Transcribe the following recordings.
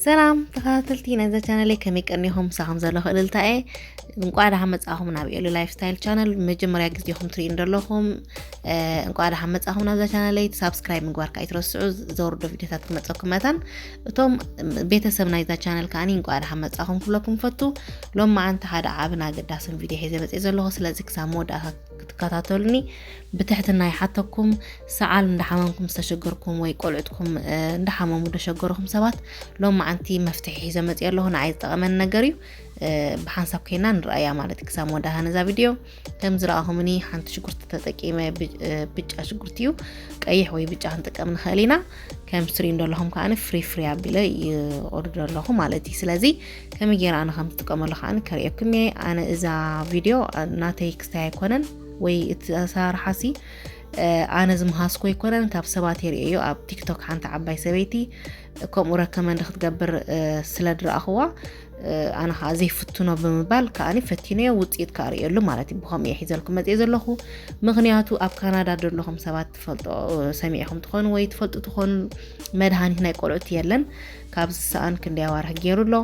ሰላም ተኸታተልቲ ናይዛ ቻነለይ፣ ከመይ ቀኒኹም? ምሳኹም ዘለኹ እልልታ እየ። እንቋዕ ደሓን መጻኹም ናብ ኤሉ ላይፍ ስታይል ቻነል። መጀመርያ ግዜኹም ትርእዩ እንደለኹም፣ እ፣ እንቋዕ ደሓን መጻኹም ናብዛ ቻነለይ። ሳብስክራይብ ምግባር ከኣ ኣይትረስዑ፣ ዘውርዶ ቪድዮታት ክመጸኩም መታን። እቶም ቤተሰብ ናይዛ ቻነል ከኣኒ እንቋዕ ደሓን መጻኹም ክብለኩም ፈቱ። ሎም መዓንቲ ሓደ ዓብን ኣገዳስን ቪድዮ ሒዘ መጽእ ዘለኹ። ስለዚ ክሳብ መወዳእታ ክትከታተሉኒ ብትሕትና ይሓተኩም። ሰዓል እንዳሓመምኩም ዝተሸገርኩም ወይ ቆልዑትኩም፣ እ፣ እንዳሓመሙ ደሸገርኹም ሰባት፣ ሎም መዓንቲ መፍትሒ ሒዘ መጽእ ኣለኹ። ንዓይ ዝጠቐመኒ ነገር እዩ። እ፣ ብሓንሳብ ኮይና ንረኣያ ማለት እዩ። ክሳብ መወዳእታ ነዛ ቪድዮ ከም ዝረኣኹምኒ ሓንቲ ሽጉርቲ ተጠቂመ፣ ብ-፣ እ፣ ብጫ ሽጉርቲ እዩ። ቀይሕ ወይ ብጫ ክንጥቀም ንኽእል ኢና። ከም ስሪ እንደለኹም ከኣኒ ፍሪ ፍሪ ኣቢለ ይቆርዶ ኣለኹ ማለት እዩ። ስለዚ ከመይ ገይረ ኣነ ከም ዝጥቀመሉ ከኣኒ ከርእየኩም እየ። ኣነ እዛ ቪድዮ፣ እ፣ ናተይ ክስታይ ኣይኮነን ወይ እቲ ኣሰራርሓሲ፣ እ፣ ኣነ ዝምሃዝኮ ኣይኮነን፣ ካብ ሰባት የርእየዮ። ኣብ ቲክቶክ ሓንቲ ዓባይ ሰበይቲ ከምኡ ረከመንድ ክትገብር፣ እ፣ ስለ ድረኣኽዋ፣ እ፣ ኣነ ከዓ ዘይፍትኖ ብምባል ከኣኒ ፈቲነዮ፣ ውፅኢት ከኣ ርእየሉ ማለት እዩ። ብኸምኡ እየ ሒዘልኩም መፅእ ዘለኹ። ምኽንያቱ ኣብ ካናዳ ዘለኹም ሰባት ትፈልጦ፣ እ፣ ሰሚዕኹም ትኾኑ ወይ ትፈልጡ ትኾኑ፣ መድሃኒት ናይ ቆልዑት የለን። ካብ ዝሰኣን ክንደይ ኣዋርሕ ገይሩ ኣሎ።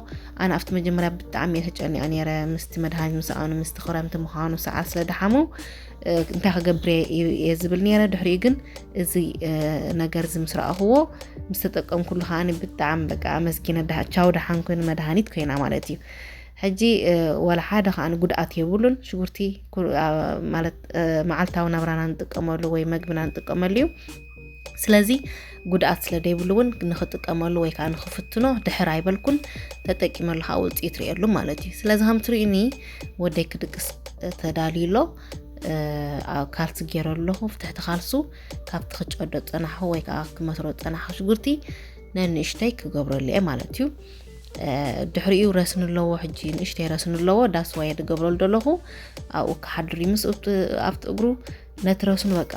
ኣነ ኣብቲ መጀመርያ ብጣዕሚ እየ ተጨኒቐ ነይረ፣ ምስቲ መድሃኒት ምሰኣኑ፣ ምስቲ ክረምቲ ምዃኑ፣ ሰዓል ስለ ደሓሙ፣ እ፣ እንታይ ክገብር እየ፣ እየ ዝብል ነይረ። ድሕሪኡ ግን እዚ፣ እ፣ ነገር እዚ ምስ ረኣኽዎ፣ ምስ ተጠቀምኩሉ ከኣኒ ብጣዕሚ በቃ ኣመስጊነ፣ ዳ-፣ ቻው ደሓን ኮይኑ መድሃኒት ኮይና ማለት እዩ። ሕጂ፣ እ፣ ወላ ሓደ ከኣኒ ጉድኣት የብሉን። ሽጉርቲ ኩ-፣ ኣ፣ ማለት፣ እ፣ መዓልታዊ ናብራና ንጥቀመሉ ወይ መግብና ንጥቀመሉ እዩ። ስለዚ ጉድኣት ስለ ዘይብሉ እውን ንኽጥቀመሉ ወይ ከዓ ንኽፍትኖ ድሕር ኣይበልኩን። ተጠቂመሉ ከዓ ውፅኢት ርእየሉ ማለት እዩ። ስለዚ ከም ትርእዩኒ ወደይ ክድቅስ ተዳልዩ ኣሎ። እ፣ ኣብ ካልሲ ገይረ ኣለኹ። ብትሕቲ ካልሱ ካብቲ ክጨዶ ዝፀናሕኹ ወይ ከዓ ክመስሮ ዝፀናሕኹ ሽጉርቲ ነንእሽተይ ክገብረሉ እየ ማለት እዩ። እ፣ ድሕሪኡ ረስኒ ኣለዎ፣ ሕጂ ንእሽተይ ረስኒ ኣለዎ። ዳስ ዋየ ዝገብረሉ ዘለኹ ኣብኡ ክሓድር እዩ። ምስ ኣብቲ፣ ኣብቲ እግሩ ነቲ ረስኑ በቃ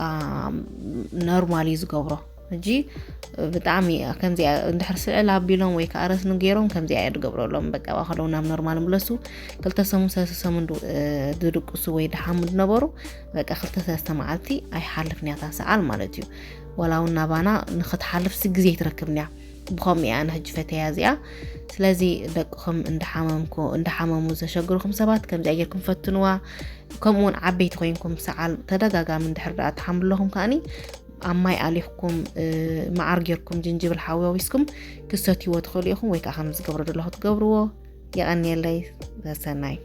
ኖርማል እዩ ዝገብሮ። ሕጂ ብጣዕሚ ከምዚኣ እንድሕር ስዕል ኣቢሎም ወይ ከዓ ረስኑ ገይሮም ከምዚኣ እየ ዝገብረሎም። በቃ ዋኸለው ናብ ኖርማል ምለሱ። ክልተ ሰሙን፣ ሰለስተ ሰሙን ድ-፣ እ፣ ዝድቅሱ ወይ ድሓሙ ዝነበሩ፣ በቃ ክልተ ሰለስተ መዓልቲ ኣይሓልፍን እያ እታ ሰዓል ማለት እዩ። ዋላ እውን ናባና ንኽትሓልፍሲ ግዜ ኣይትረክብን እያ። ብኸምኡ እያ ኣነ ሕጂ ፈተያ እዚኣ። ስለዚ ደቅኹም እንዳሓመምኩ-፣ እንዳሓመሙ ዘሸግርኩም ሰባት ከምዚኣ ጌርኩም ፈትንዋ። ከምኡ እውን ዓበይቲ ኮይንኩም ሰዓል ተደጋጋሚ እንድሕር ደኣ ትሓምሉ ኣለኹም ከኣኒ ኣብ ማይ ኣሊኽኩም፣ እ፣ መዓር ጌርኩም ጅንጅብል ሓዋዊስኩም ክሰትይዎ ትኽእሉ ኢኹም፣ ወይ ከዓ ከም ዝገብሮ ዘለኹ ትገብርዎ። የቐንየለይ። ሰሰናይ።